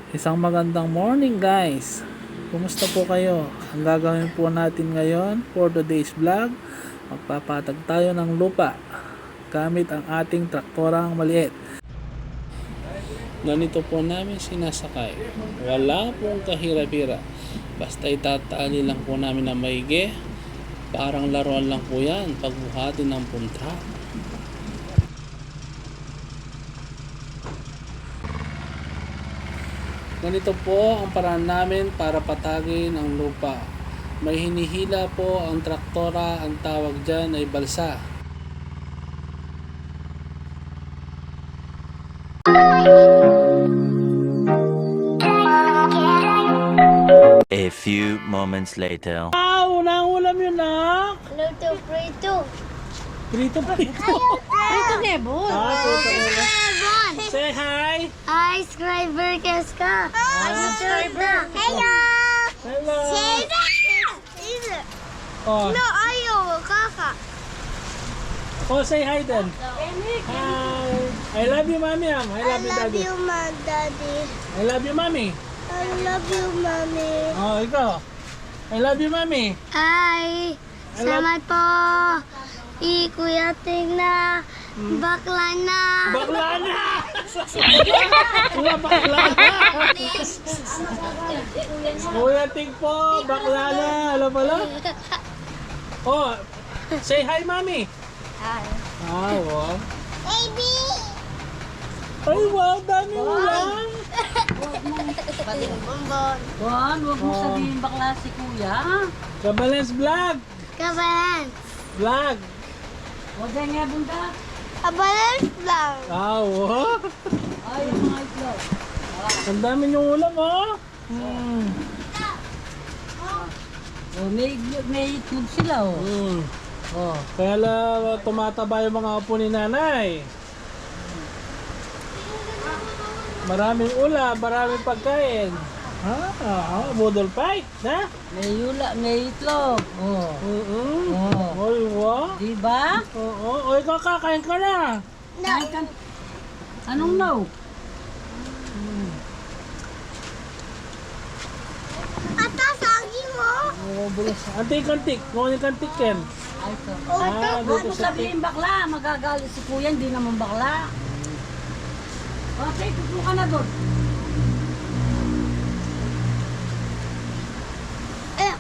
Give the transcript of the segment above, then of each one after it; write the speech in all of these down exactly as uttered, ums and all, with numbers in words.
Isang magandang morning, guys. Kumusta po kayo? Ang gagawin po natin ngayon for today's vlog, magpapatag tayo ng lupa gamit ang ating traktorang maliit. Ganito po namin sinasakay. Wala pong kahirap-hirap. Basta itatali lang po namin na maigi. Parang laruan lang po yan, pagbuhatin ng puntra. Ganito po ang paraan namin para patagin ang lupa. May hinihila po ang traktora, ang tawag dyan ay balsa. A few moments later. Ah, unang ulam yun, nak. Luto prito. Prito, prito. Prito Nebul. Ah, prito Nebul. Say hi. Hi, subscriber Keska. Ah. Subscriber. Hello. Hello. Say hi. Oh. No, ayaw, kaka. Oh, say hi then. Hi. I love you, Mommy, am. I love you, Daddy. I love you, Mom, Daddy. I love you, Mommy. I love you, Mommy. Oh, ikaw. I love you, Mommy. Hi. Salamat po. I Kuya Ting na. Hmm. Bakla na. Bakla na! Kuya, bakla na! Kuya Ting po, bakla na. Alam pala? Oh, say hi, Mommy. Hi. Ah, wow. Baby! Ay, wow, daming ulam. Bon, wag mong sabihin bakla si Kuya. Kabalans Vlog. Kabalans. Vlog. O, dyan nga, bunda. Kabalans Vlog. Ah, wow. Ay, yung mga itlog. Ang dami niyong ulam, oh. Hmm. O, may, may itlog sila, oh. Hmm. Oh. Kaya la, tumataba yung mga apo ni Nanay. Maraming ulam, maraming pagkain. Ha? Ah, budol fight, ha? May ula, may itlog. Oh. Mm-mm. Oh. Oy, wa? Di ba? Oo. Oy, kakain ka na. No. Kain ka. Anong no? Ata, saging, oh. Oo, bulas. Ante, kantik. Kuha ni kantik, Ken. Ay, ito. Ah, wag mo sabihin, bakla. Magagalit si Kuya, hindi naman bakla. Okay, tupo ka na doon. Eh.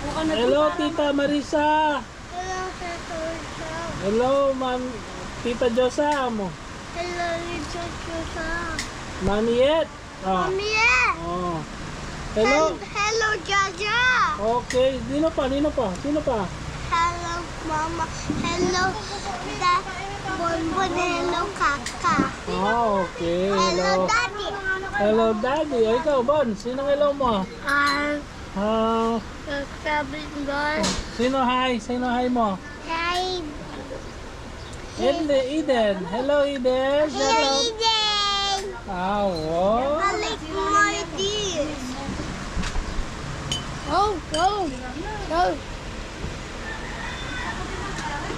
Tupo ka na doon. Hello, para Tita Marisa. Hello, Tita Marisa. Hello, Ma'am, Tita Josam. Hello, Tita Josam. Mami Yet. Ah. Mami Yet. Oh. Hello. Hel-, hello, Jaja. Okay. Sino pa? Sino pa? Sino pa? Hello, Mama. Hello, Da-, Bonbon. Hello, Kaka. Ah, okay. Hello, hello. Daddy. Hello, Daddy. O, ikaw, Bon, sinong hello mo? Ah. Ah. Sabi, Bon. Sino hi? Sino hi mo? Hi. Eden, Eden. Hello, Eden. Hello, Eden. Ah, wow. I like my this. Oh, go, go.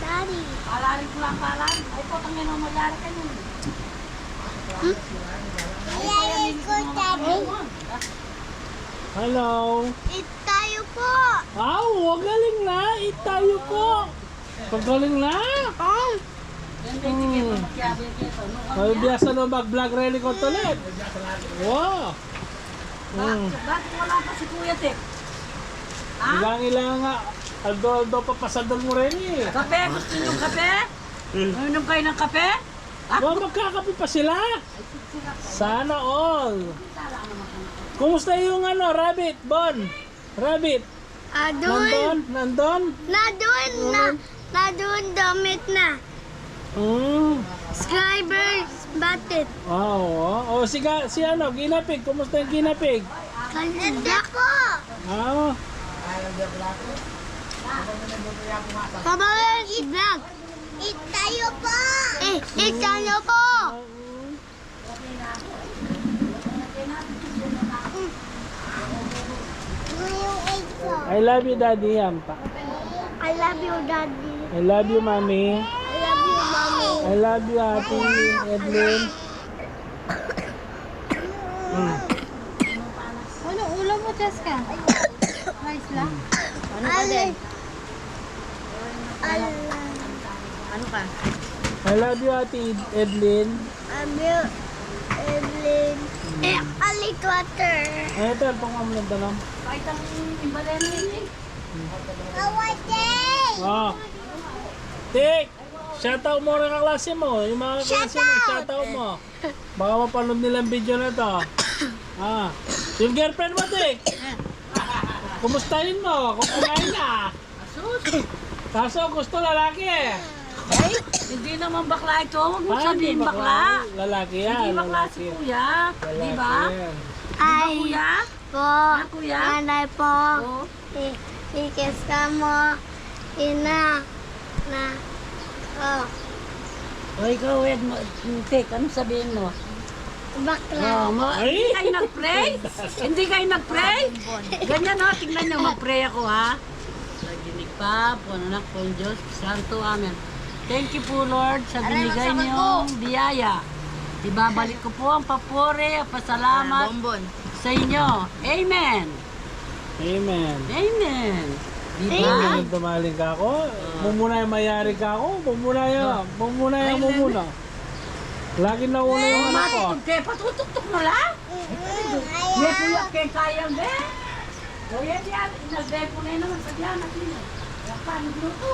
Daddy. Palarin ko lang, palarin. Ay, putang ina mo, yari ka nun. Hmm? Yari ko, Daddy. Hello. Eat tayo po. Aw, galing na. Eat tayo po. Pagaling na. Hmm. Ay, biasa no mag-vlog reni ko tulit. Wow. Ba-, hmm. Bakit wala pa si Kuya Tek? Ha? Ilang-ilang nga. Aldo-aldo pa pasadal mo reni. Kape? Gusto niyong kape? Hmm. Uminom kayo ng kape? Wow, magkakape pa sila. Sana all. Kumusta yung ano, rabbit, Bon? Rabbit? Ah, doon. Nandun? Nandun? Nandun na. Nandun, damit na. Hmm. Subscribers, batit. Ah, oo. O, siga, si ano, Ginapig. Kumusta yung Ginapig? Ganda po. Ah. Kabayan si Vlog. Eat tayo po. Eh, eat tayo po. I love you, Daddy. Yan pa. I love you, Daddy. I love you, Mommy. I love you, Mommy. I love you, Ate Edlin. Ano ulam mo, Jessica? Rice lang? Ano ka din? Ano ka? I love you, Ate Ed-, Evelyn. Love you, Evelyn. Eh, alit water. Ay, ito, ang pangalan ng dalam. Kahit ang imbalero yun eh. Kawate! Oh. Tik! Shoutout mo rin kaklase mo. Yung mga kaklase mo, shoutout mo. Baka mapanood nila ang video na to. Ah. Yung girlfriend mo, Tik. Kumustahin mo? Kung kumain na. Kaso gusto lalaki eh. Ay, hindi naman bakla ito. Huwag mong sabihin bakla. Lalaki yan. Hindi bakla si Kuya. Di ba? Di ba, Kuya? Po. Ah, Kuya? Nanay po. Oo. Si, si Kes ka mo. Ina. Na. Oh. O, ikaw, Ed, mo, Tek, anong sabihin mo? Bakla. Oh, mo, hindi kayo nag-pray? Hindi kayo nag-pray? Ganyan, oh, tingnan nyo, mag-pray ako, ha? Sa ginig pa, po, anak, po, Diyos, Santo, Amen. Thank you po, Lord, sa binigay niyong biyaya. Ibabalik ko po ang papuri at pasalamat sa inyo. Amen. Amen. Amen. Di ba? Amen. Dumaling ka ako. Mumuna yung mayari ka ako. Mumuna yung, mumuna yung mumuna. Lagi na una yung anak ko. Mati, kung kaya patutuktok mo lang. Ye, kuya, kaya kaya, be. O, ye, diyan, inalbe ko na naman sa diyan, at yun. Kaya paano dito?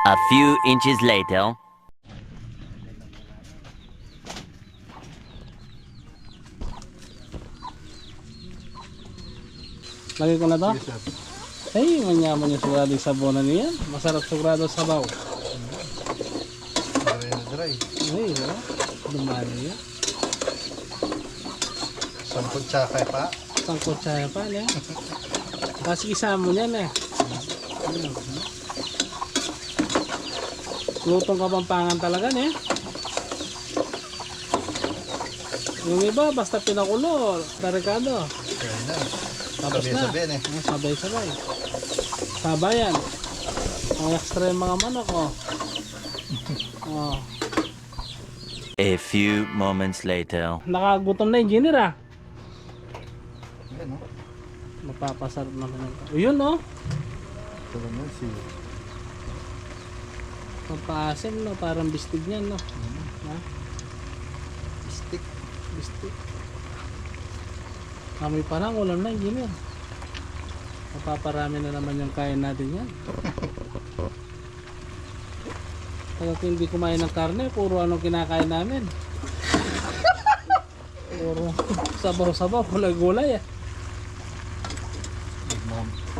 A few inches later. Lagay ko na to? Yes, sir. Ay, manyaman yung sigurado yung sabaw na niyan. Masarap sigurado sabaw. Dry na dry. Ay, wala. Dumali yan. Sangkot siya kay pa. Sangkot siya pa, ne? Kasi isa mo niyan, eh. Lutong Kapampangan talaga, ne? Yung iba, basta pinakulo, tarikado. Kaya na. Tapos na. Sabay-sabay, ne? Ah, sabay-sabay. Sabayan. Ang extra yung mga manok, oh. Oh. A few moments later. Nakagutom na yung Junior, ah. Ayan, oh. Mapapasarap naman yung, yun, oh. Ito naman si Pampaasim, no? Parang bistig niyan, no? Mm. Ha? Bistik. Bistik. Amoy parang ulam na, Junior. Mapaparami na naman yung kain natin yan. Talagang hindi kumain ng karne, puro ano kinakain namin. Puro sabaw-sabaw, gulay-gulay, eh.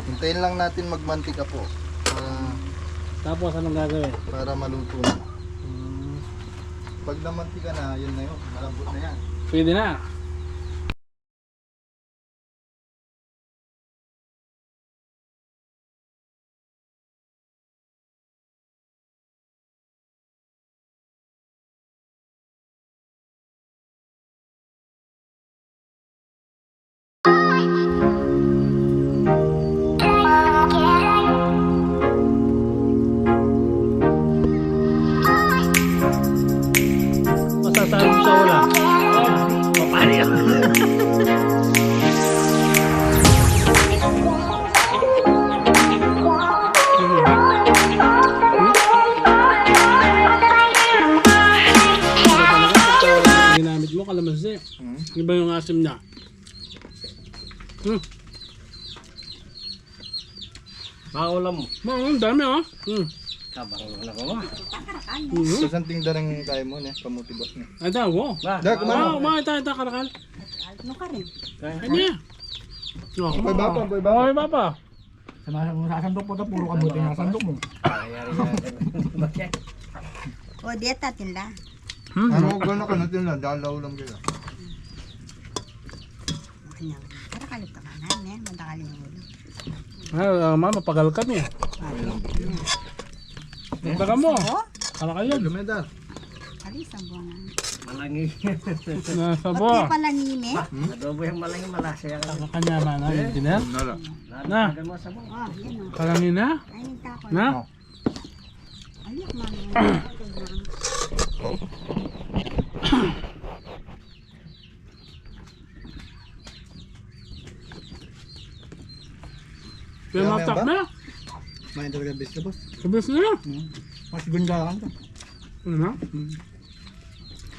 Hintayin lang natin magmantika po. Para, tapos anong gagawin? Para maluto na. Hmm. Pag namantika na, yun na yun. Malambot na yan. Pwede na. Masasabi mo sa ulam? Papareho. Ginamit mo, kalamansi. Hmm? Iba yung asim niya. Hmm. Mga ulam mo. Ma, ang dami, oh. Hmm. Tabang na ko, ah. Mhm. Sa santing darang kaya mo, ne? Kamuti, boss, ne? Ay, daw, oh. Ba? Dak, mano? Ma, ma, ita, ita, karakal. Ano ka rin? Kaya. Ano yan? Oh, apoy bapa, apoy bapa. Apoy bapa. Sa mga, sa sandok mo, puro kamuti nga sandok mo. Ay, ay, ay, ay. Bakit? O, dieta, tinda. Hmm. Ano, gano'n ka na tinda? Dalaw lang kita. Kanya, para kalit ka na, ne? Manda ka rin ulo. Ah, ah, mama, pagal kami. Pagal mo. Sabo? Para kayo. Lumedar. Ali, sabo na. Malangi. Na, sabo. Pati palangi, ne? Adobo yung malangi, malasa yan. Sabo kanya, mana, yung dinner. Nala. Na. Pagal mo, sabo. Oh, yan, oh. Palangi na? Ay, nagtako. Na? Oh. Aliyak, mami. Oh. Pero matak na. Main talaga bis na, boss. Bis na. Hmm. Mas gunda lang to. Ano na? Hmm.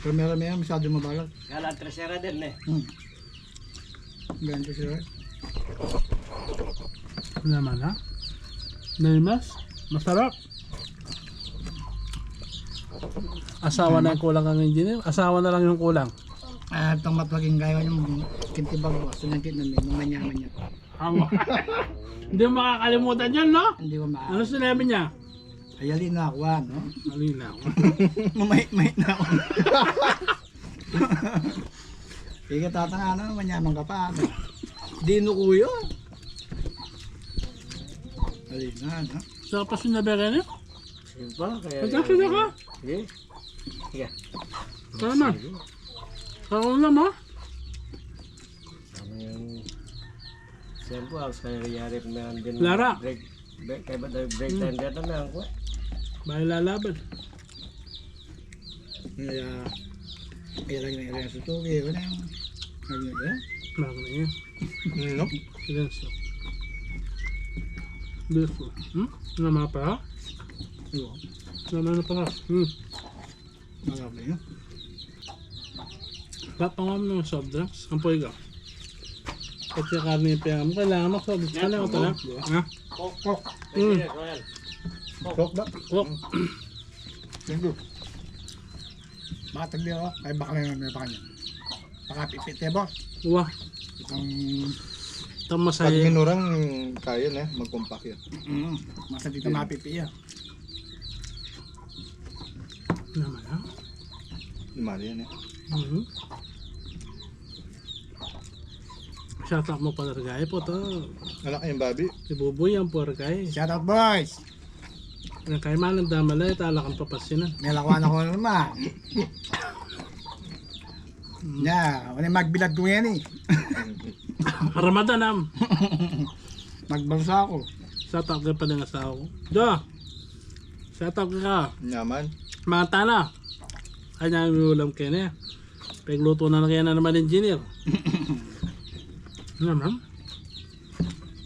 Pero meron, meron, masyado mabagal. Kala tresera din eh. Hmm. Ganito sila. Ano naman, ha? Naimas? Masarap. Asawa na yung kulang kang engineer. Asawa na lang yung kulang. Ah, itong matwaging gaya yung kintibag ko. Sunang kitna, manyaman niya. Awa. Hindi mo makakalimutan yun, no? Hindi ko ma- Ano sinabi niya? Ay, ali na ako, ah, no? Ali na ako. Mamahit-mahit na ako. Ika tatanga na, manyaman ka pa, ano? Di nukuyo. Ali na, no? Sa pasin na bere niya? Sige pa, kaya Pagkakita ka? Sige. Sige. Tama. Sige. Ako na mo. Ano yung siyempre, alas kaya nangyari kung meron din Lara. Break, break, kaya ba daw break Hmm. time kaya tanda ko? May lalaban. Kaya, kaya lagi na kaya susuki, yun na yung, ano yun? Bakit na yun? Ano? Ilan siya? Beautiful. Hmm? Ano mga para? Iyo. Ano na para? Hmm. Marami na. Papangam ng soft drinks. Ang puwede ka. Pati karne yung pera mo. Kailangan mo soft drinks. Yan, Kailangan ko pala. Ha? Coke. Coke. Mm. Coke ba? Coke. Thank you. Matag di ako. Ay, baka lang yung may pa kanya. Baka pipit eh, boss. Wah. Itong Itong Pag masaya. Minurang, kaya na, magkumpak yan. Mm, masakit na Yan. Mapipi yan. Naman, ha? Limari yan eh. Mhm. Shout out mo pala, Regay, po to. Anak yung babi. Si Buboy yan po, Regay. Shout out, boys! Ang kaimanan damalay, talagang papasinan. May lakuan ako naman. Mm. Ya, wala magbilad ko yan eh. Ramadan, am. Magbansa ako. Shout out kay pala ng asawa ko. Jo! Shout out ka. Naman. Mga tana. Ay, na yung ulam kayo na. Pagluto na na kaya na naman engineer. Naman.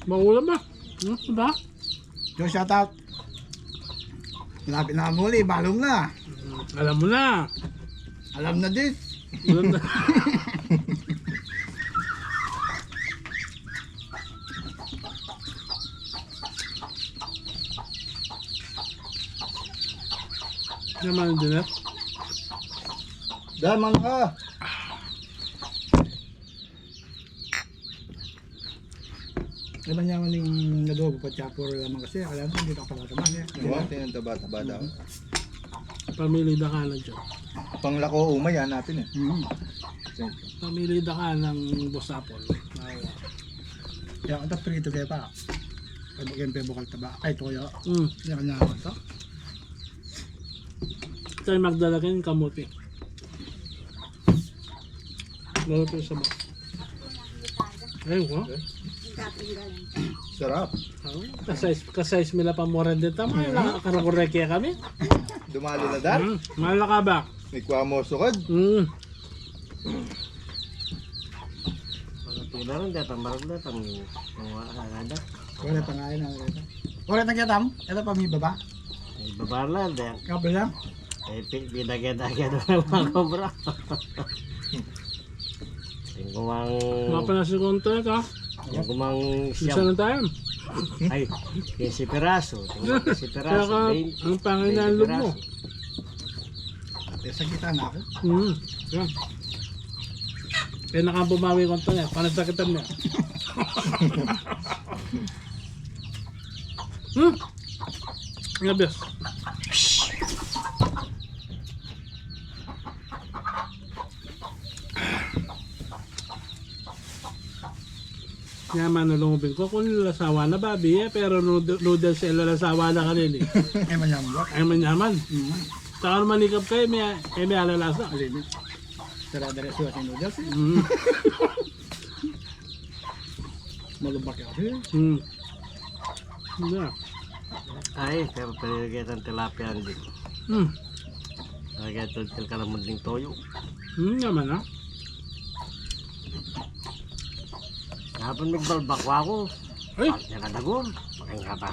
Maulam ba? Hmm, diba? Jo, shout out. Malapit na muli, balong na. Mm, alam mo na. Alam na, dis. Alam na. Naman din, eh. Daman ka. Iba niya man yung adobo, pati apuro lamang kasi, akala mo, hindi ka pala naman eh. Diba? Tingnan taba-taba daw. Mm. Pamili da ka na dyan. Panglako umay, hanapin eh. Mm. Siyempre. Pamili da ka ng boss apple. Kaya ang prito kaya pa. Pag-, pag-, bukal taba. Ay, toyo. Mm. Yan, kanya naman to. Tayo magdala kayo ng kamote. Lalo pa sa ba? Ayun ko. Sarap. Oh, kasais, kasais mila pa mo rin din. Tama, mm, nakakarakureke kami. Dumali na, Dar? Mm, malaka ba? May kwa mo sukad? Mm. Mga tula rin, datang barang datang. Mga agada. Wala pa nga yun, wala pa. Wala na kaya tam? Ito pa may baba? May baba lang, dahil. Kabel lang? Eh, pi-, pinagkita-kita ng mga kobra. Yung kumang Mapa na si Konto ito. Yung kumang Bisa siyam. Na tayo. Ay, quince piraso. Yung quince piraso. Kaya ka, bain, ang pangin na bain loob mo. Piraso. Ate, sa kita na ako. Mm. Yan. Kaya nakabumawi ko ito niya. Panagsakitan niya. Hmm. Ngabis. Yaman na lungubin ko kung lasawa na babi eh, pero noodle, noodles eh, lalasawa na kanini. Ay, manyaman ba? Ay, manyaman. Mm. Saka naman ikap kayo, may, eh, may alalasa. Alin? Tara, dara suwat yung noodles eh. Mm. Malubak yan. Hmm. Hindi. Ay, pero pwede kita ng tilapia, hindi. Hmm. Lagay ito, til kalaman ding toyo. Hmm, naman, ah. Kahapon nagbalbakwa ako. Ay! Pati na kadagul. Makanyan ka pa.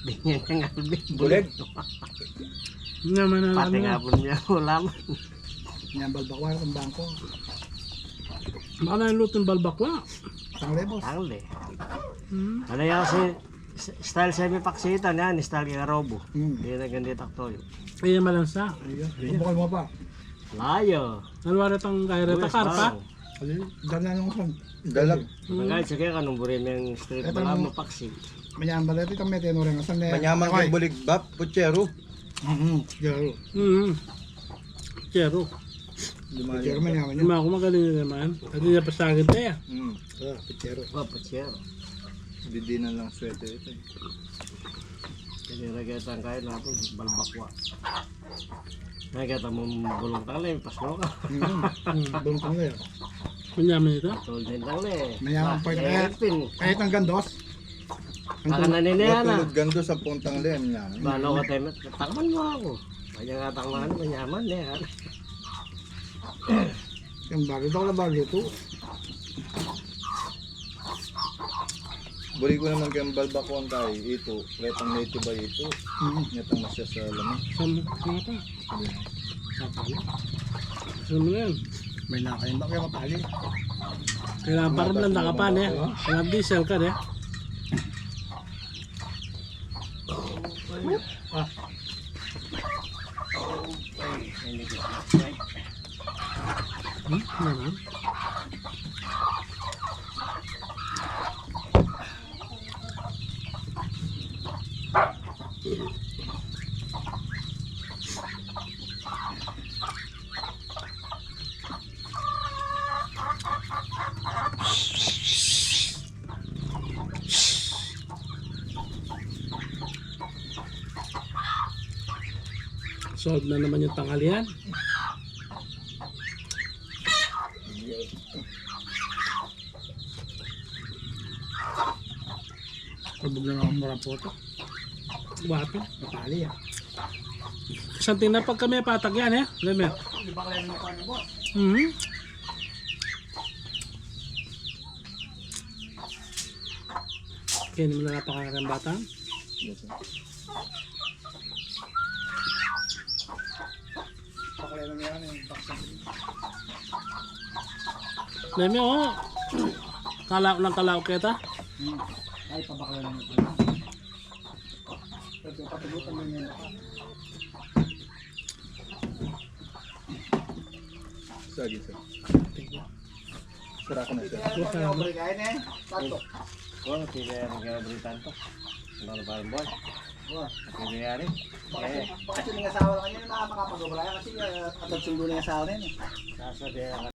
Binyan ka nga, bulig. Bulig. Naman na. Pati naman nga pun niya ulam. Yan, balbakwa, ang bangko. Baka na yung lutong balbakwa. Tangle, boss. Tangle. Hmm. Ano yan si, s-, style semi paksitan yan, style kay Robo. Hmm. Hindi na ganito takto yun. Iya, malansa. Iya. Bukal mo pa. Layo. Ano wala tang kaya reta, karpa? Alin? Dala nung kan. Dalag. Magay, sige ka nung buri meng straight bala mo paksi. Manyaman bala, ito kami, tenore nga, saan na yan? Manyaman kay bulig bap, putsero. Mhm, putsero. Mhm. Putsero. Putsero, manyaman yan. Lima ako, magaling na naman. Pati na pasagin tayo. Mm. Ah, putsero. Oh, putsero. Didinan lang swerte ito eh. Kasi lagay tang kain natin, balbakwa. Ay, kaya tamang bulong tangle, pasno ka. Mm. Mm, bulong tangle, ah. Manyaman ito? Tulad din tangle. Mayaman pa ito. Kaya, kahit ang gandos. Baka naniniya na. Tulad gandos ang puntang le, manyaman. Balo ka tayo, takman mo ako. Kaya nga takman, manyaman, eh, ha? Yung bago daw na bago ito. Buri ko naman kayang balbakwan tayo, ito, retang native ay ito. Mm. Netang masya sa laman. Sa mga pa. Sa pala. Sa mga yan. May nakain ba kaya kapali? Kailangan parang blanda ka pa, ne? Kailangan diesel ka, ne? Ah. Hmm? Ano na? Solve na naman yung tanghalian. Kabog na naman mura po ito. Wapi. Matali, ah. Santing na pag kami patag yan, eh. Alam mo yan? Di ba kaya naman tayo, boss? Mhm. Kaya naman na napakangarang bata. Yes, sir. Pakleno na yan, eh, baksan. Demi, oh. Kalaw lang, kalaw kita. Hmm. Ay, pabakleno na pala. Ito, patubutan mo yan. Sige, sir. Sira ko na, sir. Ito, ito, ito, ito, ito, ito, ito, ito, Oh, sige, ang kaya balitan to. Ano na ba, boy? Wah. Sige, yari. Bakit, eh, bakit yung asawa na kanya na makakapag-obra? Kasi, ah, atad sundo na yung asawa na yun, eh. Sasabihan